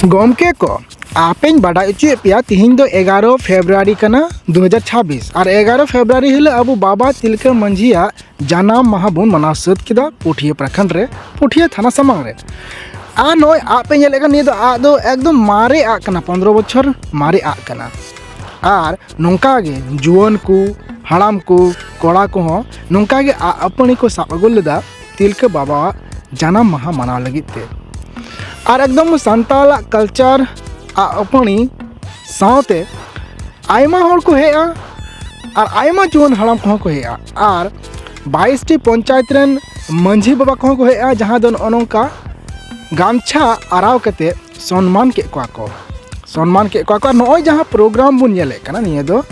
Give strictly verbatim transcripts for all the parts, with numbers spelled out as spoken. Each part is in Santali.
ᱜᱚᱢᱠᱮ ᱠᱚ, ᱟᱯᱮᱧ ᱵᱟᱰᱟᱭ ᱦᱚᱪᱚᱭᱮᱫ ᱯᱮᱭᱟ, ᱛᱤᱦᱤᱧ ᱫᱚ ᱮᱜᱟᱨᱚ ᱯᱷᱮᱵᱽᱨᱩᱣᱟᱨᱤ ᱠᱟᱱᱟ, ᱫᱩ ᱦᱟᱡᱟᱨ ᱪᱷᱟᱵᱵᱤᱥ, ᱟᱨ ᱮᱜᱟᱨᱚ ᱯᱷᱮᱵᱽᱨᱩᱣᱟᱨᱤ ᱦᱤᱞᱳᱜ ᱟᱵᱚ ᱵᱟᱵᱟ ᱛᱤᱞᱠᱟᱹ ᱢᱟᱹᱡᱷᱤᱭᱟᱜ ᱡᱟᱱᱟᱢ ᱢᱟᱦᱟ ᱵᱚᱱ ᱢᱟᱱᱟᱣ ᱥᱟᱹᱛ ᱠᱮᱫᱟ ᱯᱩᱴᱷᱤᱭᱟᱹ ᱯᱨᱚᱠᱷᱚᱸᱰ ᱨᱮ, ᱯᱩᱴᱷᱤᱭᱟᱹ ᱛᱷᱟᱱᱟ ᱥᱟᱢᱟᱝ ᱨᱮ᱾ ᱟᱨ ᱱᱚᱜᱼᱚᱭ ᱟᱜ ᱯᱮ ᱧᱮᱞᱮᱫ ᱠᱟᱱ, ᱱᱤᱭᱟᱹ ᱫᱚ ᱟᱜ ᱫᱚ ᱮᱠᱫᱚᱢ ᱢᱟᱨᱮ ᱟᱜ ᱠᱟᱱᱟ, ᱯᱚᱱᱨᱚ ᱵᱚᱪᱷᱚᱨ ᱢᱟᱨᱮ ᱟᱜ ᱠᱟᱱᱟ᱾ ᱟᱨ ᱱᱚᱝᱠᱟ ᱜᱮ ᱡᱩᱣᱟᱹᱱ ᱠᱚ, ᱦᱟᱲᱟᱢ ᱠᱚ, ᱠᱚᱲᱟ ᱠᱚᱦᱚᱸ ᱱᱚᱝᱠᱟ ᱜᱮ ᱟᱜ ᱟᱹᱯᱟᱹᱲᱤ ᱠᱚ ᱥᱟᱵ ᱟᱹᱜᱩ ᱞᱮᱫᱟ ᱛᱤᱞᱠᱟᱹ ᱵᱟᱵᱟᱣᱟᱜ ᱡᱟᱱᱟᱢ ᱢᱟᱦᱟ ᱢᱟᱱᱟᱣ ᱞᱟᱹᱜᱤᱫ ᱛᱮ᱾ ᱟᱨ ᱮᱠᱫᱚᱢ ᱥᱟᱱᱛᱟᱲᱟᱜ ᱠᱟᱞᱪᱟᱨ ᱟᱜ ᱟᱹᱯᱟᱹᱲᱤ ᱥᱟᱶᱛᱮ ᱟᱭᱢᱟ ᱦᱚᱲ ᱠᱚ ᱦᱮᱡᱼᱟ ᱟᱨ ᱟᱭᱢᱟ ᱡᱩᱣᱟᱹᱱ ᱦᱟᱲᱟᱢ ᱠᱚᱦᱚᱸ ᱠᱚ ᱦᱮᱡᱼᱟ᱾ ᱟᱨ ᱵᱟᱭᱤᱥ ᱴᱤ ᱯᱚᱧᱪᱟᱭᱮᱛ ᱨᱮᱱ ᱢᱟᱹᱡᱷᱤ ᱵᱟᱵᱟ ᱠᱚᱦᱚᱸ ᱠᱚ ᱦᱮᱡᱼᱟ, ᱡᱟᱦᱟᱸ ᱫᱚ ᱱᱚᱜᱼᱚ ᱱᱚᱝᱠᱟ ᱜᱟᱢᱪᱷᱟ ᱟᱨᱟᱣ ᱠᱟᱛᱮ ᱥᱚᱱᱢᱟᱱ ᱠᱮᱫ ᱠᱚᱣᱟ ᱠᱚ, ᱥᱚᱱᱢᱟᱱ ᱠᱮᱫ ᱠᱚᱣᱟ ᱠᱚ᱾ ᱟᱨ ᱱᱚᱜᱼᱚᱭ ᱡᱟᱦᱟᱸ ᱯᱨᱳᱜᱨᱟᱢ ᱵᱚᱱ ᱧᱮᱞᱮᱫ ᱠᱟᱱᱟ, ᱱᱤᱭᱟᱹ ᱫᱚ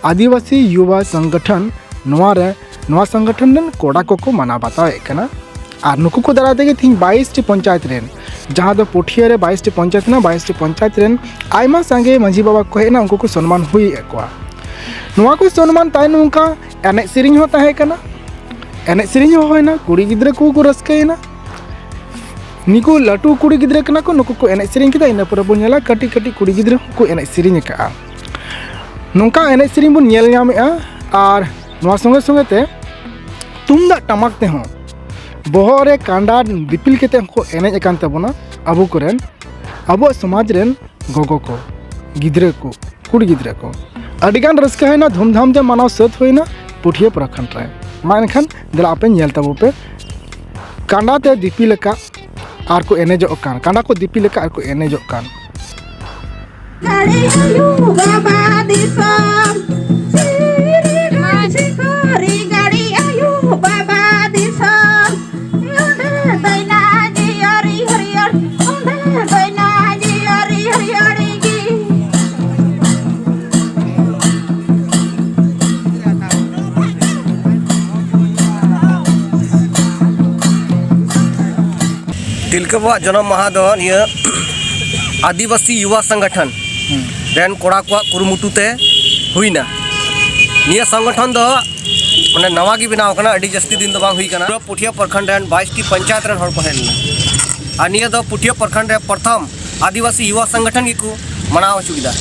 ᱟᱹᱫᱤᱵᱟᱹᱥᱤ ᱭᱩᱵᱟ ᱥᱚᱝᱜᱚᱴᱷᱚᱱ, ᱱᱚᱣᱟ ᱨᱮ, ᱱᱚᱣᱟ ᱥᱚᱝᱜᱚᱴᱷᱚᱱ ᱨᱮᱱ ᱠᱚᱲᱟ ᱠᱚᱠᱚ ᱢᱟᱱᱟᱣ ᱵᱟᱛᱟᱣᱮᱫ ᱠᱟᱱᱟ᱾ ᱟᱨ ᱱᱩᱠᱩ ᱠᱚ ᱫᱟᱨᱟᱭ ᱛᱮᱜᱮ ᱛᱤᱦᱤᱧ ᱵᱟᱭᱤᱥ ᱴᱤ ᱯᱚᱧᱪᱟᱭᱮᱛ ᱨᱮᱱ, ᱡᱟᱦᱟᱸ ᱫᱚ ᱯᱩᱴᱷᱤᱭᱟᱹ ᱨᱮ ᱵᱟᱭᱤᱥ ᱴᱤ ᱯᱚᱧᱪᱟᱭᱮᱛ ᱨᱮᱱᱟᱜ ᱵᱟᱭᱤᱥ ᱴᱤ ᱯᱚᱧᱪᱟᱭᱮᱛ ᱨᱮᱱ ᱟᱭᱢᱟ ᱥᱟᱸᱜᱮ ᱢᱟᱹᱡᱷᱤ ᱵᱟᱵᱟ ᱠᱚ ᱦᱮᱡ ᱮᱱᱟ, ᱩᱱᱠᱩ ᱠᱚ ᱥᱚᱱᱢᱟᱱ ᱦᱩᱭᱮᱫ ᱠᱚᱣᱟ᱾ ᱱᱚᱣᱟ ᱠᱚ ᱥᱚᱱᱢᱟᱱ ᱛᱟᱭᱱᱚᱢ ᱚᱱᱠᱟ ᱮᱱᱮᱡ ᱥᱮᱨᱮᱧ ᱦᱚᱸ ᱛᱟᱦᱮᱸ ᱠᱟᱱᱟ, ᱮᱱᱮᱡ ᱥᱮᱨᱮᱧ ᱦᱚᱸ ᱦᱩᱭᱱᱟ, ᱠᱩᱲᱤ ᱜᱤᱫᱽᱨᱟᱹ ᱠᱚᱠᱚ ᱨᱟᱹᱥᱠᱟᱹᱭᱮᱱᱟ᱾ ᱱᱤᱠᱩ ᱞᱟᱹᱴᱩ ᱠᱩᱲᱤ ᱜᱤᱫᱽᱨᱟᱹ ᱠᱟᱱᱟ ᱠᱚ, ᱱᱩᱠᱩ ᱠᱚ ᱮᱱᱮᱡ ᱥᱮᱨᱮᱧ ᱠᱮᱫᱟ᱾ ᱤᱱᱟᱹ ᱯᱚᱨᱮ ᱵᱚᱱ ᱧᱮᱞᱟ ᱠᱟᱹᱴᱤᱡ ᱠᱟᱹᱴᱤᱡ ᱠᱩᱲᱤ ᱜᱤᱫᱽᱨᱟᱹ ᱦᱚᱸᱠᱚ ᱮᱱᱮᱡ ᱥᱮᱨᱮᱧ ᱟᱠᱟᱫᱼᱟ᱾ ᱱᱚᱝᱠᱟ ᱮᱱᱮᱡ ᱥᱮᱨᱮᱧ ᱵᱚᱱ ᱧᱮᱞ ᱧᱟᱢᱮᱫᱼᱟ᱾ ᱟᱨ ᱱᱚᱣᱟ ᱥᱚᱸᱜᱮ ᱥᱚᱸᱜᱮ ᱛᱮ ᱛᱩᱢᱫᱟᱜ ᱴᱟᱢᱟᱠ ᱛᱮᱦᱚᱸ ᱵᱚᱦᱚᱜ ᱨᱮ ᱠᱟᱸᱰᱟ ᱫᱤᱯᱤᱞ ᱠᱟᱛᱮ ᱦᱚᱸᱠᱚ ᱮᱱᱮᱡ ᱟᱠᱟᱱ ᱛᱟᱵᱚᱱᱟ ᱟᱵᱚ ᱠᱚᱨᱮᱱ, ᱟᱵᱚᱣᱟᱜ ᱥᱚᱢᱟᱡᱽ ᱨᱮᱱ ᱜᱚᱜᱚ ᱠᱚ, ᱜᱤᱫᱽᱨᱟᱹ ᱠᱚ, ᱠᱩᱲᱤ ᱜᱤᱫᱽᱨᱟᱹ ᱠᱚ᱾ ᱟᱹᱰᱤᱜᱟᱱ ᱨᱟᱹᱥᱠᱟᱹ ᱦᱩᱭᱱᱟ, ᱫᱷᱩᱢᱫᱷᱟᱢ ᱛᱮ ᱢᱟᱱᱟᱣ ᱥᱟᱹᱛ ᱦᱩᱭᱱᱟ ᱯᱩᱴᱷᱤᱭᱟᱹ ᱯᱨᱚᱠᱷᱚᱸᱰ ᱨᱮ᱾ ᱢᱟ ᱮᱱᱠᱷᱟᱱ ᱫᱮᱞᱟ ᱟᱯᱮ ᱧᱮᱞ ᱛᱟᱵᱚ ᱯᱮ, ᱠᱟᱸᱰᱟ ᱛᱮ ᱫᱤᱯᱤᱞ ᱟᱠᱟᱫ ᱟᱨ ᱠᱚ ᱮᱱᱮᱡᱚᱜ ᱠᱟᱱ, ᱠᱟᱸᱰᱟ ᱠᱚ ᱫᱤᱯᱤᱞ ᱟᱠᱟᱫ ᱟᱨ ᱠᱚ ᱮᱱᱮᱡᱚᱜ ᱠᱟᱱ᱾ ᱜᱟᱹᱲᱤ ᱟᱭᱳ ᱵᱟᱵᱟ ᱫᱤᱥᱚᱢ, ᱥᱤᱨᱤ ᱢᱟᱹᱡᱷᱤ ᱠᱚᱨᱤ ᱜᱟᱹᱲᱤ ᱟᱭᱳ ᱵᱟᱵᱟ ᱫᱤᱥᱚᱢ᱾ ᱚᱸᱰᱮ ᱫᱟᱹᱭᱱᱟ ᱡᱤᱭᱟᱹᱨᱤ ᱦᱟᱹᱨᱭᱟᱹᱲ, ᱚᱸᱰᱮ ᱫᱟᱹᱭᱱᱟ ᱡᱤᱭᱟᱹᱨᱤ ᱦᱟᱹᱨᱭᱟᱹᱲ ᱜᱮ᱾ ᱛᱤᱞᱠᱟᱹ ᱵᱟᱵᱟᱣᱟᱜ ᱡᱚᱱᱚᱢ ᱢᱟᱦᱟ ᱫᱚ ᱱᱤᱭᱟᱹ ᱟᱹᱫᱤᱵᱟᱹᱥᱤ ᱭᱩᱵᱟ ᱥᱚᱝᱜᱚᱴᱷᱚᱱ ᱨᱮᱱ ᱠᱚᱲᱟ ᱠᱚᱣᱟᱜ ᱠᱩᱨᱩᱢᱩᱴᱩ ᱛᱮ ᱦᱩᱭᱱᱟ᱾ ᱱᱤᱭᱟᱹ ᱥᱚᱝᱜᱚᱴᱷᱚᱱ ᱫᱚ ᱢᱟᱱᱮ ᱱᱟᱣᱟ ᱜᱮ ᱵᱮᱱᱟᱣ ᱠᱟᱱᱟ, ᱟᱹᱰᱤ ᱡᱟᱹᱥᱛᱤ ᱫᱤᱱ ᱫᱚ ᱵᱟᱝ ᱦᱩᱭ ᱠᱟᱱᱟ᱾ ᱯᱩᱨᱟᱹ ᱯᱩᱴᱷᱤᱭᱟᱹ ᱯᱨᱚᱠᱷᱚᱸᱰ ᱨᱮᱱ ᱵᱟᱭᱤᱥ ᱴᱤ ᱯᱚᱧᱪᱟᱭᱮᱛ ᱨᱮᱱ ᱦᱚᱲ ᱠᱚ ᱦᱮᱡ ᱞᱮᱱᱟ᱾ ᱟᱨ ᱱᱤᱭᱟᱹ ᱫᱚ ᱯᱩᱴᱷᱤᱭᱟᱹ ᱯᱨᱚᱠᱷᱚᱸᱰ ᱨᱮ ᱯᱨᱚᱛᱷᱚᱢ ᱟᱹᱫᱤᱵᱟᱹᱥᱤ ᱭᱩᱣᱟ ᱥᱚᱝᱜᱚᱴᱷᱚᱱ ᱜᱮᱠᱚ ᱢᱟᱱᱟᱣ ᱦᱚᱪᱚ ᱠᱮᱫᱟ᱾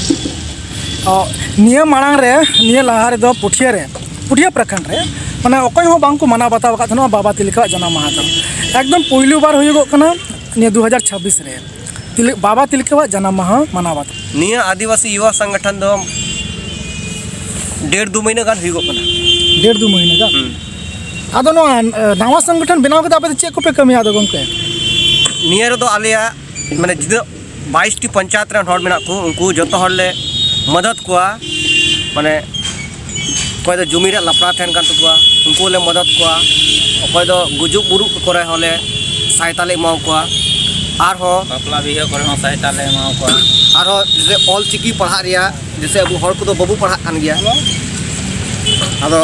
ᱚ, ᱱᱤᱭᱟᱹ ᱢᱟᱲᱟᱝ ᱨᱮ, ᱱᱤᱭᱟᱹ ᱞᱟᱦᱟ ᱨᱮᱫᱚ ᱯᱩᱴᱷᱤᱭᱟᱹ ᱨᱮ, ᱯᱩᱴᱷᱤᱭᱟᱹ ᱯᱨᱚᱠᱷᱚᱸᱰ ᱨᱮ, ᱢᱟᱱᱮ, ᱚᱠᱚᱭ ᱦᱚᱸ ᱵᱟᱝ ᱠᱚ ᱢᱟᱱᱟᱣ ᱵᱟᱛᱟᱣ ᱟᱠᱟᱫ ᱛᱟᱦᱮᱱᱟ ᱵᱟᱵᱟ ᱛᱤᱞᱠᱟᱹᱣᱟᱜ ᱡᱟᱱᱟᱢ ᱢᱟᱦᱟ ᱫᱚ᱾ ᱮᱠᱫᱚᱢ ᱯᱩᱭᱞᱩ ᱵᱟᱨ ᱦᱩᱭᱩᱜᱚᱜ ᱠᱟᱱᱟ ᱱᱤᱭᱟᱹ ᱫᱩ ᱦᱟᱡᱟᱨ ᱪᱷᱟᱵᱵᱤᱥ ᱨᱮ, ᱛᱤᱞᱟᱹ-, ᱵᱟᱵᱟ ᱛᱤᱞᱠᱟᱹᱣᱟᱜ ᱡᱟᱱᱟᱢ ᱢᱟᱦᱟ ᱢᱟᱱᱟᱣ ᱵᱟᱛᱟᱣ᱾ ᱱᱤᱭᱟᱹ ᱟᱹᱫᱤᱵᱟᱹᱥᱤ ᱭᱩᱣᱟ ᱥᱚᱝᱜᱚᱴᱷᱚᱱ ᱫᱚ ᱰᱮᱲ ᱫᱩ ᱢᱟᱹᱦᱱᱟᱹ ᱜᱟᱱ ᱦᱩᱭᱩᱜᱚᱜ ᱠᱟᱱᱟ᱾ ᱰᱮᱲ ᱫᱩ ᱢᱟᱹᱦᱱᱟᱹ ᱜᱟᱱ? ᱦᱩᱸ᱾ ᱟᱫᱚ ᱱᱚᱣᱟ, ᱮ, ᱱᱟᱣᱟ ᱥᱚᱝᱜᱚᱴᱷᱚᱱ ᱵᱮᱱᱟᱣ ᱠᱟᱛᱮ ᱟᱯᱮ ᱫᱚ ᱪᱮᱫ ᱠᱚᱯᱮ ᱠᱟᱹᱢᱤᱭᱟ ᱟᱫᱚ, ᱜᱚᱢᱠᱮ? ᱱᱤᱭᱟᱹ ᱨᱮᱫᱚ ᱟᱞᱮᱭᱟᱜ, ᱢᱟᱱᱮ, ᱡᱤᱫᱟᱹ ᱵᱟᱭᱤᱥ ᱴᱤ ᱯᱚᱧᱪᱟᱭᱮᱛ ᱨᱮᱱ ᱦᱚᱲ ᱢᱮᱱᱟᱜ ᱠᱚ, ᱩᱱᱠᱩ ᱡᱚᱛᱚ ᱦᱚᱲ ᱞᱮ ᱢᱚᱫᱚᱫ ᱠᱚᱣᱟ᱾ ᱢᱟᱱᱮ, ᱚᱠᱚᱭ ᱫᱚ ᱡᱩᱢᱤ ᱨᱮᱭᱟᱜ ᱞᱟᱯᱲᱟ ᱛᱟᱦᱮᱱ ᱠᱟᱱ ᱛᱟᱠᱚᱣᱟ, ᱩᱱᱠᱩ ᱞᱮ ᱢᱚᱫᱚᱫ ᱠᱚᱣᱟ᱾ ᱚᱠᱚᱭ ᱫᱚ ᱜᱩᱡᱩᱜ ᱵᱩᱨᱩᱜ ᱠᱚᱨᱮ ᱦᱚᱸᱞᱮ ᱥᱟᱭᱛᱟ ᱞᱮ ᱮᱢᱟ ᱠᱚᱣᱟ᱾ ᱟᱨᱦᱚᱸ ᱵᱟᱯᱞᱟ ᱵᱤᱦᱟᱹ ᱠᱚᱨᱮ ᱦᱚᱸ ᱥᱟᱭᱛᱟ ᱞᱮ ᱮᱢᱟ ᱠᱚᱣᱟ᱾ ᱟᱨᱦᱚᱸ ᱡᱮᱭᱥᱮ ᱚᱞ ᱪᱤᱠᱤ ᱯᱟᱲᱦᱟᱜ ᱨᱮᱭᱟᱜ, ᱡᱮᱭᱥᱮ ᱟᱵᱚ ᱦᱚᱲ ᱠᱚᱫᱚ ᱵᱟᱵᱚ ᱯᱟᱲᱦᱟᱜ ᱠᱟᱱ ᱜᱮᱭᱟ, ᱟᱫᱚ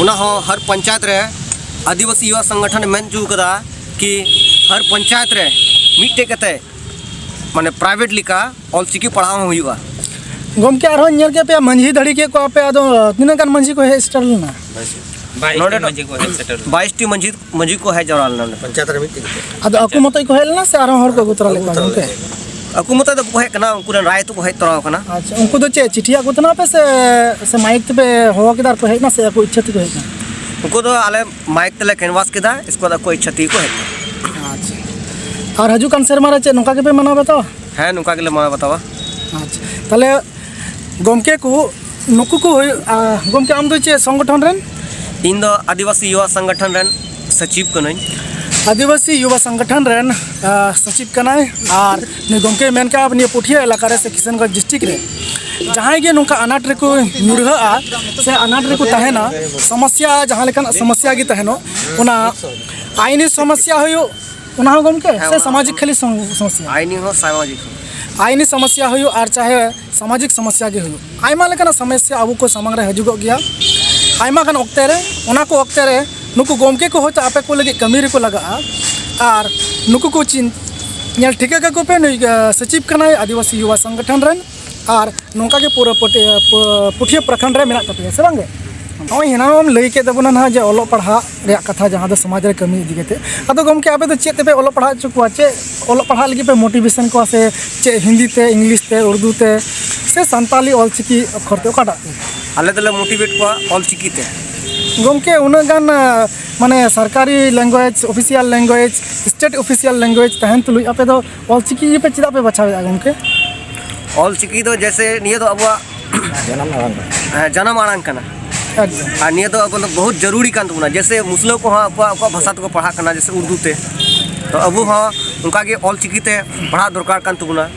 ᱚᱱᱟ ᱦᱚᱸ ᱦᱟᱨ ᱯᱚᱧᱪᱟᱭᱮᱛ ᱨᱮ ᱟᱹᱫᱤᱵᱟᱹᱥᱤ ᱭᱩᱣᱟ ᱥᱚᱝᱜᱚᱴᱷᱚᱱ ᱮ ᱢᱮᱱ ᱦᱚᱪᱚ ᱠᱟᱫᱟ ᱠᱤ ᱦᱟᱨ ᱯᱚᱧᱪᱟᱭᱮᱛ ᱨᱮ ᱢᱤᱫᱴᱮᱡ ᱠᱟᱛᱮ, ᱢᱟᱱᱮ, ᱯᱨᱟᱭᱵᱷᱮᱴ ᱞᱮᱠᱟ ᱚᱞ ᱪᱤᱠᱤ ᱯᱟᱲᱦᱟᱣ ᱦᱚᱸ ᱦᱩᱭᱩᱜᱼᱟ᱾ ᱜᱚᱢᱠᱮ, ᱟᱨᱦᱚᱸ ᱧᱮᱞ ᱠᱮᱫ ᱯᱮᱭᱟ, ᱢᱟᱹᱡᱷᱤ ᱫᱟᱲᱮ ᱠᱮᱫ ᱠᱚᱣᱟ ᱯᱮ, ᱟᱫᱚ ᱛᱤᱱᱟᱹᱜ ᱜᱟᱱ ᱢᱟᱹᱡᱷᱤ ᱠᱚ ᱦᱮᱡ ᱥᱮᱴᱮᱨ ᱞᱮᱱᱟ? ᱵᱟᱭᱤᱥ ᱱᱚᱰᱮ ᱴᱤ ᱫᱚ ᱢᱟᱹᱡᱷᱤ ᱠᱚ ᱦᱮᱡ ᱥᱮᱴᱮᱨ ᱞᱮᱱᱟ᱾ ᱵᱟᱭᱤᱥ ᱴᱤ ᱢᱟᱹᱡᱷᱤ, ᱢᱟᱹᱡᱷᱤ ᱠᱚ ᱦᱮᱡ ᱡᱟᱣᱨᱟ ᱞᱮᱱᱟ ᱱᱚᱰᱮ᱾ ᱯᱚᱧᱪᱟᱭᱮᱛ ᱨᱮ ᱢᱤᱫᱴᱮᱡ ᱠᱟᱛᱮ᱾ ᱟᱫᱚ ᱟᱠᱚ ᱢᱚᱛᱚᱡ ᱠᱚ ᱦᱮᱡ ᱞᱮᱱᱟ ᱥᱮ ᱟᱨᱦᱚᱸ ᱦᱚᱲ ᱠᱚ ᱟᱹᱜᱩ ᱛᱚᱨᱟ ᱞᱮᱫ ᱠᱚᱣᱟ ᱜᱚᱢᱠᱮ? ᱟᱠᱚ ᱢᱚᱛᱚᱡ ᱫᱚ ᱵᱟᱠᱚ ᱦᱮᱡ ᱠᱟᱱᱟ, ᱩᱱᱠᱩ ᱨᱮᱱ ᱨᱟᱭ ᱛᱮᱠᱚ ᱦᱮᱡ ᱛᱚᱨᱟ ᱟᱠᱟᱱᱟ᱾ ᱟᱪᱪᱷᱟ, ᱩᱱᱠᱩ ᱫᱚ ᱪᱮᱫ ᱪᱤᱴᱷᱤ ᱟᱹᱜᱩ ᱛᱟᱦᱮᱱᱟ ᱯᱮ ᱥᱮ, ᱥᱮ ᱢᱟᱭᱤᱠ ᱛᱮᱯᱮ ᱦᱚᱦᱚ ᱠᱮᱫᱟ ᱟᱨ ᱠᱚ ᱦᱮᱡ ᱮᱱᱟ, ᱥᱮ ᱟᱠᱚ ᱤᱪᱪᱷᱟᱹ ᱛᱮᱠᱚ ᱦᱮᱡ ᱮᱱᱟ? ᱩᱱᱠᱩ ᱫᱚ ᱟᱞᱮ ᱢᱟᱭᱤᱠ ᱛᱮᱞᱮ ᱠᱮᱱᱣᱟᱥ ᱠᱮᱫᱟ, ᱤᱥᱠᱮ ᱵᱟᱫ ᱟᱠᱚ ᱤᱪᱪᱷᱟᱹ ᱛᱮᱜᱮ ᱠᱚ ᱦᱮᱡ ᱮᱱᱟ᱾ ᱟᱪᱪᱷᱟ, ᱟᱨ ᱦᱤᱡᱩᱜ ᱠᱟᱱ ᱥᱮᱨᱢᱟ ᱨᱮ ᱪᱮᱫ ᱱᱚᱝᱠᱟ ᱜᱮᱯᱮ ᱢᱟᱱᱟᱣ ᱵᱟᱛᱟᱣᱟ? ᱦᱮᱸ, ᱱᱚᱝᱠᱟ ᱜᱮᱞᱮ ᱢᱟᱱᱟᱣ ᱵᱟᱛᱟᱣᱟ᱾ ᱟᱪᱪᱷᱟ, ᱛᱟᱦᱚᱞᱮ ᱜᱚᱢᱠᱮ ᱠᱚ, ᱱᱩᱠᱩ ᱠᱚ ᱦᱩᱭᱩᱜ, ᱟ, ᱜᱚᱢᱠᱮ, ᱟᱢ ᱫᱚ ᱪᱮᱫ ᱥᱚᱝᱜᱚᱴᱷᱚᱱ ᱨᱮᱱ? ᱤᱧ ᱫᱚ ᱟᱹᱫᱤᱵᱟᱹᱥᱤ ᱭᱩᱣᱟ ᱥᱚᱝᱜᱚᱴᱷᱚᱱ ᱨᱮᱱ ᱥᱚᱪᱤᱵᱽ ᱠᱟᱹᱱᱟᱹᱧ᱾ ᱟᱹᱫᱤᱵᱟᱹᱥᱤ ᱭᱩᱵᱟ ᱥᱚᱝᱜᱚᱴᱷᱚᱱ ᱨᱮᱱ, ᱟ, ᱥᱚᱪᱤᱵᱽ ᱠᱟᱱᱟᱭ᱾ ᱟᱨ ᱱᱩᱭ ᱜᱚᱢᱠᱮ ᱢᱮᱱ ᱠᱟᱜᱼᱟ, ᱱᱤᱭᱟᱹ ᱯᱩᱴᱷᱤᱭᱟᱹ ᱮᱞᱟᱠᱟ ᱨᱮ ᱥᱮ ᱠᱤᱥᱟᱱᱜᱚᱸᱡᱽ ᱰᱤᱥᱴᱨᱤᱠᱴ ᱨᱮ ᱡᱟᱦᱟᱸᱭ ᱜᱮ ᱱᱚᱝᱠᱟ ᱟᱱᱟᱴ ᱨᱮᱠᱚ ᱧᱩᱨᱦᱟᱹᱜᱼᱟ ᱥᱮ ᱟᱱᱟᱴ ᱨᱮᱠᱚ ᱛᱟᱦᱮᱱᱟ, ᱥᱚᱢᱚᱥᱥᱟ, ᱡᱟᱦᱟᱸ ᱞᱮᱠᱟᱱᱟᱜ ᱥᱚᱢᱚᱥᱥᱟ ᱜᱮ ᱛᱟᱦᱮᱱᱚᱜ, ᱚᱱᱟ ᱟᱭᱤᱱᱤ ᱥᱚᱢᱚᱥᱥᱟ ᱦᱩᱭᱩᱜ, ᱚᱱᱟ ᱦᱚᱸ ᱜᱚᱢᱠᱮ, ᱦᱮᱸ, ᱥᱮ ᱚᱱᱟ ᱥᱟᱢᱟᱡᱤᱠ ᱠᱷᱟᱹᱞᱤ ᱥᱚᱢ-, ᱥᱚᱢᱚᱥᱥᱟ? ᱟᱭᱤᱱᱤ ᱦᱚᱸ ᱥᱟᱢᱟᱡᱤᱠ ᱦᱚᱸ᱾ ᱟᱭᱤᱱᱤ ᱥᱚᱢᱚᱥᱥᱟ ᱦᱩᱭᱩᱜ ᱟᱨ ᱪᱟᱦᱮ ᱥᱟᱢᱟᱡᱤᱠ ᱥᱚᱢᱚᱥᱥᱟ ᱜᱮ ᱦᱩᱭᱩᱜ, ᱟᱭᱢᱟ ᱞᱮᱠᱟᱱᱟᱜ ᱥᱚᱢᱚᱥᱥᱟ ᱟᱵᱚ ᱠᱚ ᱥᱟᱢᱟᱝ ᱨᱮ ᱦᱤᱡᱩᱜᱚᱜ ᱜᱮᱭᱟ ᱟᱭᱢᱟ ᱜᱟᱱ ᱚᱠᱛᱮ ᱨᱮ᱾ ᱚᱱᱟ ᱠᱚ ᱚᱠᱛᱮ ᱨᱮ ᱱᱩᱠᱩ ᱜᱚᱢᱠᱮ ᱠᱚ ᱦᱚᱭᱛᱳ ᱟᱯᱮ ᱠᱚ ᱞᱟᱹᱜᱤᱫ ᱠᱟᱹᱢᱤ ᱨᱮᱠᱚ ᱞᱟᱜᱟᱜᱼᱟ᱾ ᱟᱨ ᱱᱩᱠᱩ ᱠᱚ ᱪᱤᱱ-, ᱧᱮᱞ ᱴᱷᱤᱠᱟᱹ ᱠᱟᱠᱚ ᱯᱮ, ᱱᱩᱭ, ᱟ, ᱥᱚᱪᱤᱵᱽ ᱠᱟᱱᱟᱭ ᱟᱹᱫᱤᱵᱟᱹᱥᱤ ᱭᱩᱵᱟ ᱥᱚᱝᱜᱚᱴᱷᱚᱱ ᱨᱮᱱ᱾ ᱟᱨ ᱱᱚᱝᱠᱟ ᱜᱮ ᱯᱩᱨᱟᱹ ᱯᱟᱹᱴᱤᱭᱟᱹ-, ᱯᱩ-, ᱯᱩᱴᱷᱤᱭᱟᱹ ᱯᱨᱚᱠᱷᱚᱸᱰ ᱨᱮ ᱢᱮᱱᱟᱜ ᱛᱟᱯᱮᱭᱟ ᱥᱮ ᱵᱟᱝ ᱜᱮ? ᱱᱚᱜᱼᱚᱭ ᱦᱮᱱᱟᱝ ᱮᱢ ᱞᱟᱹᱭ ᱠᱮᱫ ᱛᱟᱵᱚᱱᱟ ᱱᱟᱦᱟᱜ ᱡᱮ ᱚᱞᱚᱜ ᱯᱟᱲᱦᱟᱜ ᱨᱮᱭᱟᱜ ᱠᱟᱛᱷᱟ, ᱡᱟᱦᱟᱸ ᱫᱚ ᱥᱚᱢᱟᱡᱽ ᱨᱮ ᱠᱟᱹᱢᱤ ᱤᱫᱤ ᱠᱟᱛᱮ᱾ ᱟᱫᱚ ᱜᱚᱢᱠᱮ, ᱟᱯᱮ ᱫᱚ ᱪᱮᱫ ᱛᱮᱯᱮ ᱚᱞᱚᱜ ᱯᱟᱲᱦᱟᱣ ᱦᱚᱪᱚ ᱠᱚᱣᱟ? ᱪᱮᱫ ᱚᱞᱚᱜ ᱯᱟᱲᱦᱟᱜ ᱞᱟᱹᱜᱤᱫ ᱯᱮ ᱢᱳᱴᱤᱵᱷᱮᱥᱚᱱ ᱠᱚᱣᱟ, ᱥᱮ ᱪᱮᱫ ᱦᱤᱱᱫᱤ ᱛᱮ, ᱤᱝᱞᱤᱥ ᱛᱮ, ᱩᱨᱫᱩ ᱛᱮ, ᱥᱮ ᱥᱟᱱᱛᱟᱞᱤ ᱚᱞᱪᱤᱠᱤ ᱚᱠᱷᱚᱨ ᱛᱮ, ᱚᱠᱟᱴᱟᱜ ᱛᱮ? ᱟᱞᱮ ᱫᱚᱞᱮ ᱢᱳᱴᱤᱵᱷᱮᱴ ᱠᱚᱣᱟ ᱚᱞᱪᱤᱠᱤ ᱛᱮ᱾ ᱜᱚᱢᱠᱮ, ᱩᱱᱟᱹᱜ ᱜᱟᱱ ᱟ, ᱢᱟᱱᱮ ᱥᱚᱨᱠᱟᱨᱤ language, official language, state official language ᱛᱟᱦᱮᱱ ᱛᱩᱞᱩᱡ ᱟᱯᱮ ᱫᱚ ᱚᱞᱪᱤᱠᱤ ᱜᱮᱯᱮ ᱪᱮᱫᱟᱜ ᱯᱮ ᱵᱟᱪᱷᱟᱣᱮᱫᱼᱟ ᱜᱚᱢᱠᱮ? ᱚᱞᱪᱤᱠᱤ ᱫᱚ ᱡᱮᱭᱥᱮ ᱱᱤᱭᱟᱹ ᱫᱚ ᱟᱵᱚᱣᱟᱜ ᱡᱟᱱᱟᱢ ᱟᱲᱟᱝ ᱠᱟᱱᱟ᱾ ᱦᱮᱸ, ᱡᱟᱱᱟᱢ ᱟᱲᱟᱝ ᱠᱟᱱᱟ᱾ ᱮᱠᱫᱚᱢ᱾ ᱟᱨ ᱱᱤᱭᱟᱹ ᱫᱚ ᱟᱵᱚ ᱫᱚ ᱵᱚᱦᱩᱛ ᱡᱟᱹᱨᱩᱲᱤ ᱠᱟᱱ ᱛᱟᱵᱚᱱᱟ, ᱡᱮᱭᱥᱮ ᱢᱩᱥᱞᱟᱹ ᱠᱚᱦᱚᱸ ᱟᱠᱚᱣᱟᱜ, ᱟᱠᱚᱣᱟᱜ ᱵᱷᱟᱥᱟ ᱛᱮᱠᱚ ᱯᱟᱲᱦᱟᱜ ᱠᱟᱱᱟ, ᱡᱮᱭᱥᱮ ᱩᱨᱫᱩ ᱛᱮ, ᱛᱚ ᱟᱵᱚ ᱦᱚᱸ ᱚᱱᱠᱟᱜᱮ ᱚᱞᱪᱤᱠᱤ ᱛᱮ ᱯᱟᱲᱦᱟᱜ ᱫᱚᱨᱠᱟᱨ ᱠᱟᱱ ᱛᱟᱵᱚᱱᱟ᱾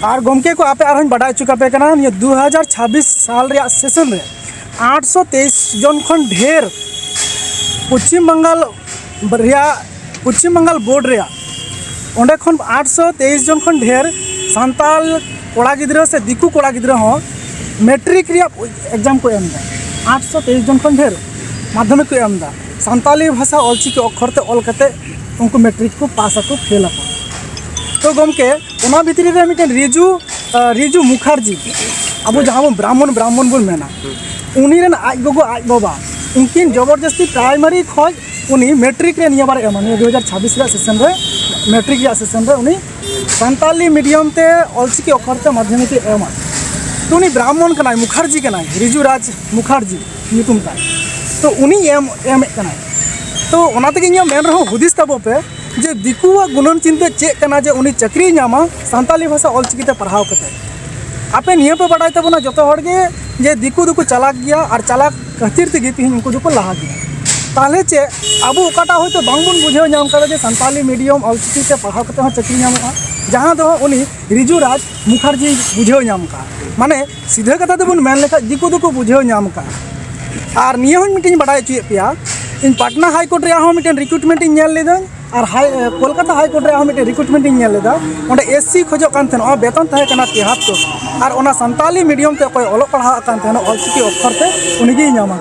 ᱟᱨ ᱜᱚᱢᱠᱮ ᱠᱚ, ᱟᱯᱮ ᱟᱨᱦᱚᱸᱧ ᱵᱟᱰᱟᱭ ᱦᱚᱪᱚ ᱠᱟᱯᱮ ᱠᱟᱱᱟ, ᱱᱤᱭᱟᱹ ᱫᱩ ᱦᱟᱡᱟᱨ ᱪᱷᱟᱵᱵᱤᱥ ᱥᱟᱞ ᱨᱮᱭᱟᱜ ᱥᱮᱥᱚᱱ ᱨᱮ ᱟᱴᱥᱚ ᱛᱮᱭᱤᱥ ᱡᱚᱱ ᱠᱷᱚᱱ ᱰᱷᱮᱨ ᱯᱚᱪᱷᱤᱢ ᱵᱟᱝᱜᱟᱞ ᱨᱮᱭᱟᱜ, ᱯᱚᱪᱷᱤᱢ ᱵᱟᱝᱜᱟᱞ ᱵᱳᱨᱰ ᱨᱮᱭᱟᱜ, ᱚᱸᱰᱮ ᱠᱷᱚᱱ ᱟᱴᱥᱚ ᱛᱮᱭᱤᱥ ᱡᱚᱱ ᱠᱷᱚᱱ ᱰᱷᱮᱨ ᱥᱟᱱᱛᱟᱲ ᱠᱚᱲᱟ ᱜᱤᱫᱽᱨᱟᱹ ᱥᱮ ᱫᱤᱠᱩ ᱠᱚᱲᱟ ᱜᱤᱫᱽᱨᱟᱹ ᱦᱚᱸ ᱢᱮᱴᱨᱤᱠ ᱨᱮᱭᱟᱜ ᱮᱠᱡᱟᱢ ᱠᱚ ᱮᱢ ᱮᱫᱟ᱾ ᱟᱴᱥᱚ ᱛᱮᱭᱤᱥ ᱡᱚᱱ ᱠᱷᱚᱱ ᱰᱷᱮᱨ ᱢᱟᱫᱽᱫᱷᱚᱢᱤᱠ ᱠᱚ ᱮᱢ ᱮᱫᱟ, ᱥᱟᱱᱛᱟᱞᱤ ᱵᱷᱟᱥᱟ ᱚᱞᱪᱤᱠᱤ ᱚᱠᱠᱷᱚᱨ ᱛᱮ ᱚᱞ ᱠᱟᱛᱮ ᱩᱱᱠᱩ ᱢᱮᱴᱨᱤᱠ ᱠᱚ ᱯᱟᱥ ᱟᱠᱚ, ᱯᱷᱮᱞ ᱟᱠᱚ᱾ ᱛᱚ ᱜᱚᱢᱠᱮ, ᱚᱱᱟ ᱵᱷᱤᱛᱨᱤ ᱨᱮ ᱢᱤᱫᱴᱮᱱ ᱨᱤᱡᱩ, ᱟ, ᱨᱤᱡᱩ ᱢᱩᱠᱷᱟᱨᱡᱤ, ᱟᱵᱚ ᱡᱟᱦᱟᱸ ᱵᱚᱱ ᱵᱨᱟᱦᱢᱚᱱ, ᱵᱨᱟᱦᱢᱚᱱ ᱵᱚᱱ ᱢᱮᱱᱟ, ᱩᱱᱤ ᱨᱮᱱ ᱟᱡ ᱜᱚᱜᱚ ᱟᱡ ᱵᱟᱵᱟ ᱩᱱᱠᱤᱱ ᱡᱚᱵᱚᱨᱡᱚᱥᱛᱤ ᱯᱨᱟᱭᱢᱟᱨᱤ ᱠᱷᱚᱱ ᱩᱱᱤ ᱢᱮᱴᱨᱤᱠ ᱨᱮ ᱱᱤᱭᱟᱹ ᱵᱟᱨ ᱮ ᱮᱢᱟ, ᱱᱤᱭᱟᱹ ᱫᱩ ᱦᱟᱡᱟᱨ ᱪᱷᱟᱵᱵᱤᱥ ᱨᱮᱭᱟᱜ ᱥᱮᱥᱚᱱ ᱨᱮ, ᱢᱮᱴᱨᱤᱠ ᱨᱮᱭᱟᱜ ᱥᱮᱥᱚᱱ ᱨᱮ ᱩᱱᱤ ᱥᱟᱱᱛᱟᱞᱤ ᱢᱤᱰᱤᱭᱟᱢ ᱛᱮ ᱚᱞᱪᱤᱠᱤ ᱚᱠᱠᱷᱚᱨ ᱛᱮ ᱢᱟᱫᱽᱫᱷᱚᱢᱤᱠ ᱮ ᱮᱢᱟ᱾ ᱛᱚ ᱩᱱᱤ ᱵᱨᱟᱦᱢᱚᱱ ᱠᱟᱱᱟᱭ, ᱢᱩᱠᱷᱟᱨᱡᱤ ᱠᱟᱱᱟᱭ, ᱨᱤᱡᱩ ᱨᱟᱡᱽ ᱢᱩᱠᱷᱟᱨᱡᱤ ᱧᱩᱛᱩᱢ ᱛᱟᱭ᱾ ᱛᱚ ᱩᱱᱤ ᱮᱢ, ᱮᱢᱮᱫ ᱠᱟᱱᱟᱭ᱾ ᱛᱚ ᱚᱱᱟ ᱛᱮᱜᱮ ᱤᱧᱟᱹᱜ ᱢᱮᱱ ᱨᱮᱦᱚᱸ ᱦᱩᱫᱤᱥ ᱛᱟᱵᱚ ᱯᱮ, ᱡᱮ ᱫᱤᱠᱩᱣᱟᱜ ᱜᱩᱱᱟᱹᱱ ᱪᱤᱱᱛᱟᱹ ᱪᱮᱫ ᱠᱟᱱᱟ ᱡᱮ ᱩᱱᱤ ᱪᱟᱹᱠᱨᱤᱭ ᱧᱟᱢᱟ ᱥᱟᱱᱛᱟᱞᱤ ᱵᱷᱟᱥᱟ ᱚᱞᱪᱤᱠᱤ ᱛᱮ ᱯᱟᱲᱦᱟᱣ ᱠᱟᱛᱮ? ᱟᱯᱮ ᱱᱤᱭᱟᱹ ᱯᱮ ᱵᱟᱰᱟᱭ ᱛᱟᱵᱚᱱᱟ ᱡᱚᱛᱚ ᱦᱚᱲ ᱜᱮ ᱡᱮ ᱫᱤᱠᱩ ᱫᱚᱠᱚ ᱪᱟᱞᱟᱠ ᱜᱮᱭᱟ, ᱟᱨ ᱪᱟᱞᱟᱠ ᱠᱷᱟᱹᱛᱤᱨ ᱛᱮᱜᱮ ᱛᱮᱦᱮᱧ ᱩᱱᱠᱩ ᱫᱚᱠᱚ ᱞᱟᱦᱟ ᱜᱮᱭᱟ᱾ ᱛᱟᱦᱚᱞᱮ ᱪᱮᱫ ᱟᱵᱚ ᱚᱠᱟᱴᱟᱜ ᱦᱚᱭᱛᱳ ᱵᱟᱝᱵᱚᱱ ᱵᱩᱡᱷᱟᱹᱣ ᱧᱟᱢ ᱠᱟᱫᱟ ᱡᱮ ᱥᱟᱱᱛᱟᱞᱤ ᱢᱤᱰᱤᱭᱟᱢ ᱚᱞᱪᱤᱠᱤ ᱛᱮ ᱯᱟᱲᱦᱟᱣ ᱠᱟᱛᱮ ᱦᱚᱸ ᱪᱟᱹᱠᱨᱤ ᱧᱟᱢᱚᱜᱼᱟ, ᱡᱟᱦᱟᱸ ᱫᱚ ᱩᱱᱤ ᱨᱤᱡᱩ ᱨᱟᱡᱽ ᱢᱩᱠᱷᱟᱨᱡᱤ ᱵᱩᱡᱷᱟᱹᱣ ᱧᱟᱢ ᱠᱟᱜᱼᱟ, ᱢᱟᱱᱮ ᱥᱤᱫᱷᱟᱹ ᱠᱟᱛᱷᱟ ᱛᱮᱵᱚᱱ ᱢᱮᱱ ᱞᱮᱠᱷᱟᱡ ᱫᱤᱠᱩ ᱫᱚᱠᱚ ᱵᱩᱡᱷᱟᱹᱣ ᱧᱟᱢ ᱠᱟᱜᱼᱟ᱾ ᱟᱨ ᱱᱤᱭᱟᱹ ᱦᱚᱸ ᱢᱤᱫᱴᱮᱱ ᱵᱟᱰᱟᱭ ᱦᱚᱪᱚᱭᱮᱫ ᱯᱮᱭᱟ, ᱤᱧ ᱯᱟᱴᱱᱟ ᱦᱟᱭ ᱠᱳᱨᱴ ᱨᱮᱭᱟᱜ ᱦᱚᱸ ᱢᱤᱫᱴᱮᱱ ᱨᱤᱠᱨᱩᱴᱢᱮᱱᱴ ᱤᱧ ᱧᱮᱞ ᱞᱮᱫᱟᱹᱧ, ᱟᱨ ᱦᱟᱭ, ᱠᱳᱞᱠᱟᱛᱟ ᱦᱟᱭ ᱠᱳᱨᱴ ᱨᱮᱭᱟᱜ ᱦᱚᱸ ᱢᱤᱫᱴᱮᱱ ᱨᱤᱠᱨᱩᱴᱢᱮᱱᱴ ᱤᱧ ᱧᱮᱞ ᱞᱮᱫᱟ᱾ ᱚᱸᱰᱮ ᱮᱥ ᱥᱤ ᱠᱷᱚᱡᱚᱜ ᱠᱟᱱ ᱛᱟᱦᱮᱱᱚᱜᱼᱟ, ᱵᱮᱛᱚᱱ ᱛᱟᱦᱮᱸ ᱠᱟᱱᱟ ᱛᱤᱦᱟᱛᱛᱚᱨ, ᱟᱨ ᱚᱱᱟ ᱥᱟᱱᱛᱟᱞᱤ ᱢᱤᱰᱤᱭᱟᱢ ᱛᱮ ᱚᱠᱚᱭ ᱚᱞᱚᱜ ᱯᱟᱲᱦᱟᱜ ᱠᱟᱱ ᱛᱟᱦᱮᱱᱚᱜ ᱚᱞᱪᱤᱠᱤ ᱚᱠᱠᱷᱚᱨ ᱛᱮ, ᱩᱱᱤᱜᱮᱭ ᱧᱟᱢᱟ᱾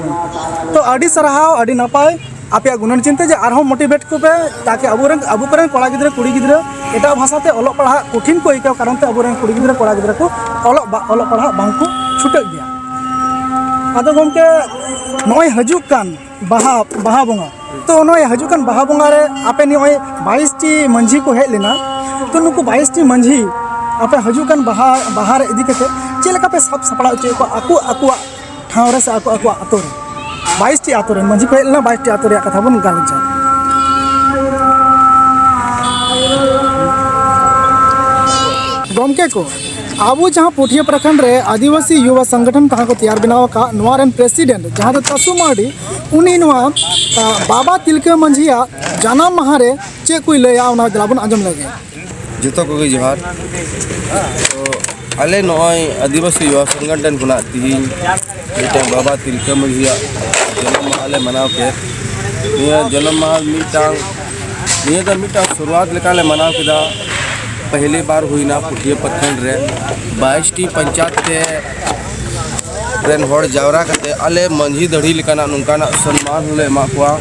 ᱛᱚ ᱟᱹᱰᱤ ᱥᱟᱨᱦᱟᱣ, ᱟᱹᱰᱤ ᱱᱟᱯᱟᱭ ᱟᱯᱮᱭᱟᱜ ᱜᱩᱱᱟᱹᱱ ᱪᱤᱱᱛᱟᱹ, ᱡᱮ ᱟᱨᱦᱚᱸ ᱢᱳᱴᱤᱵᱷᱮᱴ ᱠᱚᱯᱮ, ᱛᱟᱠᱤ ᱟᱵᱚᱨᱮᱱ, ᱟᱵᱚ ᱠᱚᱨᱮᱱ ᱠᱚᱲᱟ ᱜᱤᱫᱽᱨᱟᱹ ᱠᱩᱲᱤ ᱜᱤᱫᱽᱨᱟᱹ ᱮᱴᱟᱜ ᱵᱷᱟᱥᱟ ᱛᱮ ᱚᱞᱚᱜ ᱯᱟᱲᱦᱟᱜ ᱠᱚᱴᱷᱤᱱ ᱠᱚ ᱟᱹᱭᱠᱟᱹᱣ ᱠᱟᱨᱚᱱ ᱛᱮ ᱟᱵᱚᱨᱮᱱ ᱠᱩᱲᱤ ᱜᱤᱫᱽᱨᱟᱹ ᱠᱚᱲᱟ ᱜᱤᱫᱽᱨᱟᱹ ᱠᱚ ᱚᱞᱚᱜ ᱵᱟ-, ᱚᱞᱚᱜ ᱯᱟᱲᱦᱟᱜ ᱵᱟᱝ ᱠᱚ ᱪᱷᱩᱴᱟᱹᱜ ᱜᱮᱭᱟ᱾ ᱟᱫᱚ ᱜᱚᱢᱠᱮ, ᱱᱚᱜᱼᱚᱭ ᱦᱤᱡᱩᱜ ᱠᱟᱱ ᱵᱟᱦᱟ, ᱵᱟᱦᱟ ᱵᱚᱸᱜᱟ, ᱛᱚ ᱱᱚᱜᱼᱚᱭ ᱦᱤᱡᱩᱜ ᱠᱟᱱ ᱵᱟᱦᱟ ᱵᱚᱸᱜᱟ ᱨᱮ ᱟᱯᱮ ᱱᱚᱜᱼᱚᱭ ᱵᱟᱭᱤᱥ ᱴᱤ ᱢᱟᱹᱡᱷᱤ ᱠᱚ ᱦᱮᱡ ᱞᱮᱱᱟ, ᱛᱚ ᱱᱩᱠᱩ ᱵᱟᱭᱤᱥ ᱴᱤ ᱢᱟᱹᱡᱷᱤ ᱟᱯᱮ ᱦᱤᱡᱩᱜ ᱠᱟᱱ ᱵᱟᱦᱟ ᱵᱟᱦᱟ ᱨᱮ ᱤᱫᱤ ᱠᱟᱛᱮ ᱪᱮᱫ ᱞᱮᱠᱟ ᱯᱮ ᱥᱟᱵ ᱥᱟᱯᱲᱟᱣ ᱦᱚᱪᱚᱭᱮᱫ ᱠᱚᱣᱟ ᱟᱠᱚ ᱟᱠᱚᱣᱟᱜ ᱴᱷᱟᱶ ᱨᱮ ᱥᱮ ᱟᱠᱚ ᱟᱠᱚᱣᱟᱜ ᱟᱛᱳ ᱨᱮ? ᱵᱟᱭᱤᱥ ᱴᱤ ᱟᱛᱳ ᱨᱮᱱ ᱢᱟᱹᱡᱷᱤ ᱠᱚ ᱦᱮᱡ ᱞᱮᱱᱟ, ᱵᱟᱭᱤᱥ ᱴᱤ ᱟᱛᱳ ᱨᱮᱭᱟᱜ ᱠᱟᱛᱷᱟ ᱵᱚᱱ ᱜᱟᱞᱚᱪᱟ᱾ ᱜᱚᱢᱠᱮ ᱠᱚ, ᱟᱵᱚ ᱡᱟᱦᱟᱸ ᱯᱩᱴᱷᱤᱭᱟᱹ ᱯᱨᱚᱠᱷᱚᱸᱰ ᱨᱮ ᱟᱹᱫᱤᱵᱟᱹᱥᱤ ᱭᱩᱵᱟ ᱥᱚᱝᱜᱚᱴᱷᱚᱱ ᱡᱟᱦᱟᱸ ᱠᱚ ᱛᱮᱭᱟᱨ ᱵᱮᱱᱟᱣ ᱟᱠᱟᱫ, ᱱᱚᱣᱟ ᱨᱮᱱ ᱯᱨᱮᱥᱤᱰᱮᱱᱴ ᱡᱟᱦᱟᱸ ᱫᱚ ᱛᱟᱥᱩ ᱢᱟᱨᱰᱤ, ᱩᱱᱤ ᱱᱚᱣᱟ, ᱟ, ᱵᱟᱵᱟ ᱛᱤᱞᱠᱟᱹ ᱢᱟᱹᱡᱷᱤᱭᱟᱜ ᱡᱟᱱᱟᱢ ᱢᱟᱦᱟ ᱨᱮ ᱪᱮᱫ ᱠᱚᱭ ᱞᱟᱹᱭᱟ, ᱚᱱᱟ ᱫᱮᱞᱟ ᱵᱚᱱ ᱟᱸᱡᱚᱢ ᱞᱮᱜᱮ᱾ ᱡᱚᱛᱚ ᱠᱚᱜᱮ ᱡᱚᱦᱟᱨ᱾ ᱛᱚ, ᱟᱞᱮ ᱱᱚᱜᱼᱚᱭ ᱟᱹᱫᱤᱵᱟᱹᱥᱤ ᱭᱩᱵᱟ ᱥᱚᱝᱜᱚᱴᱷᱚᱱ ᱠᱷᱚᱱᱟᱜ ᱛᱤᱦᱤᱧ ᱢᱤᱫᱴᱟᱝ ᱵᱟᱵᱟ ᱛᱤᱞᱠᱟᱹ ᱢᱟᱹᱡᱷᱤᱭᱟᱜ ᱡᱟᱱᱟᱢ ᱢᱟᱦᱟ ᱞᱮ ᱢᱟᱱᱟᱣ ᱠᱮᱫ᱾ ᱱᱤᱭᱟᱹ ᱡᱟᱱᱟᱢ ᱢᱟᱦᱟ ᱢᱤᱫᱴᱟᱝ, ᱱᱤᱭᱟᱹ ᱫᱚ ᱢᱤᱫᱴᱟᱝ ᱥᱩᱨᱩᱣᱟᱛ ᱞᱮᱠᱟᱞᱮ ᱢᱟᱱᱟᱣ ᱠᱮᱫᱟ᱾ ᱯᱟᱹᱦᱤᱞᱤ ᱵᱟᱨ ᱦᱩᱭᱱᱟ ᱯᱩᱴᱷᱤᱭᱟᱹ ᱯᱨᱚᱠᱷᱚᱸᱰ ᱨᱮ ᱵᱟᱭᱤᱥ ᱴᱤ ᱯᱚᱧᱪᱟᱭᱮᱛ ᱛᱮ ᱨᱮᱱ ᱦᱚᱲ ᱡᱟᱣᱨᱟ ᱠᱟᱛᱮ ᱟᱞᱮ ᱢᱟᱹᱡᱷᱤ ᱫᱟᱲᱦᱤ ᱞᱮᱠᱟᱱᱟᱜ ᱱᱚᱝᱠᱟᱱᱟᱜ ᱥᱚᱱᱢᱟᱱ ᱦᱚᱸᱞᱮ ᱮᱢᱟᱜ ᱠᱚᱣᱟ᱾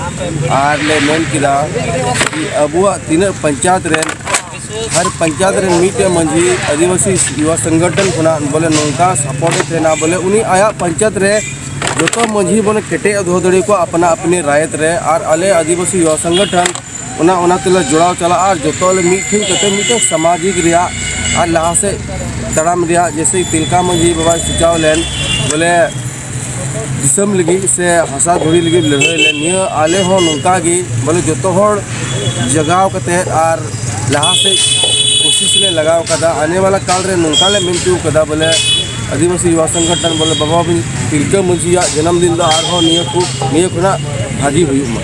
ᱟᱨ ᱞᱮ ᱢᱮᱱ ᱠᱮᱫᱟ ᱠᱤ ᱟᱵᱚᱣᱟᱜ ᱛᱤᱱᱟᱹᱜ ᱯᱚᱧᱪᱟᱭᱮᱛ ᱨᱮᱱ ᱦᱟᱨ ᱯᱚᱧᱪᱟᱭᱮᱛ ᱨᱮᱱ ᱢᱤᱫᱴᱮᱱ ᱢᱟᱹᱡᱷᱤ ᱟᱹᱫᱤᱵᱟᱹᱥᱤ ᱭᱩᱵᱟ ᱥᱚᱝᱜᱚᱴᱷᱚᱱ ᱠᱷᱚᱱᱟᱜ ᱵᱚᱞᱮ ᱱᱚᱝᱠᱟ ᱥᱟᱯᱳᱨᱴ ᱮ ᱛᱟᱦᱮᱱᱟ, ᱵᱚᱞᱮ ᱩᱱᱤ ᱟᱭᱟᱜ ᱯᱚᱧᱪᱟᱭᱮᱛ ᱨᱮ ᱡᱚᱛᱚ ᱢᱟᱹᱡᱷᱤ ᱵᱚᱱ ᱠᱮᱴᱮᱡ ᱫᱚᱦᱚ ᱫᱟᱲᱮ ᱠᱚᱣᱟ ᱟᱯᱱᱟ ᱟᱯᱱᱤ ᱨᱟᱭᱮᱛ ᱨᱮ᱾ ᱟᱨ ᱟᱞᱮ ᱟᱹᱫᱤᱵᱟᱹᱥᱤ ᱭᱩᱵᱟ ᱥᱚᱝᱜᱚᱴᱷᱚᱱ ᱚᱱᱟ, ᱚᱱᱟ ᱛᱮᱞᱮ ᱡᱚᱲᱟᱣ ᱪᱟᱞᱟᱜᱼᱟ ᱟᱨ ᱡᱚᱛᱚ ᱞᱮ ᱢᱤᱫ ᱴᱷᱮᱱ ᱠᱟᱛᱮ ᱢᱤᱫᱴᱮᱱ ᱥᱟᱢᱟᱡᱤᱠ ᱨᱮᱭᱟᱜ ᱟᱨ ᱞᱟᱦᱟ ᱥᱮᱫ ᱛᱟᱲᱟᱢ ᱨᱮᱭᱟᱜ, ᱡᱮᱭᱥᱮ ᱛᱤᱞᱠᱟ ᱢᱟᱹᱡᱷᱤ ᱵᱟᱵᱟᱭ ᱥᱚᱪᱟᱣ ᱞᱮᱱ, ᱵᱚᱞᱮ ᱫᱤᱥᱚᱢ ᱞᱟᱹᱜᱤᱫ ᱥᱮ ᱦᱟᱥᱟ ᱫᱷᱩᱲᱤ ᱞᱟᱹᱜᱤᱫ ᱞᱟᱹᱲᱦᱟᱹᱭ ᱞᱮᱱ, ᱱᱤᱭᱟᱹ ᱟᱞᱮ ᱦᱚᱸ ᱱᱚᱝᱠᱟ ᱜᱮ ᱵᱚᱞᱮ ᱡᱚᱛᱚ ᱦᱚᱲ ᱡᱟᱜᱟᱣ ᱠᱟᱛᱮ ᱟᱨ ᱞᱟᱦᱟ ᱥᱮᱫ ᱠᱳᱥᱤᱥ ᱞᱮ ᱞᱟᱜᱟᱣ ᱠᱟᱫᱟ᱾ ᱟᱱᱮ ᱣᱟᱞᱟ ᱠᱟᱞ ᱨᱮ ᱱᱚᱝᱠᱟ ᱞᱮ ᱢᱮᱱ ᱦᱚᱪᱚ ᱠᱟᱫᱟ ᱵᱚᱞᱮ ᱟᱹᱫᱤᱵᱟᱹᱥᱤ ᱭᱩᱵᱟ ᱥᱚᱝᱜᱚᱴᱷᱚᱱ ᱵᱚᱞᱮ ᱵᱟᱵᱟ ᱛᱤᱞᱠᱟᱹ ᱢᱟᱹᱡᱷᱤᱭᱟᱜ ᱡᱟᱱᱟᱢ ᱫᱤᱱ ᱫᱚ ᱟᱨᱦᱚᱸ ᱱᱤᱭᱟᱹ ᱠᱚ, ᱱᱤᱭᱟᱹ ᱠᱷᱚᱱᱟᱜ ᱵᱷᱟᱹᱜᱤ ᱦᱩᱭᱩᱜ ᱢᱟ᱾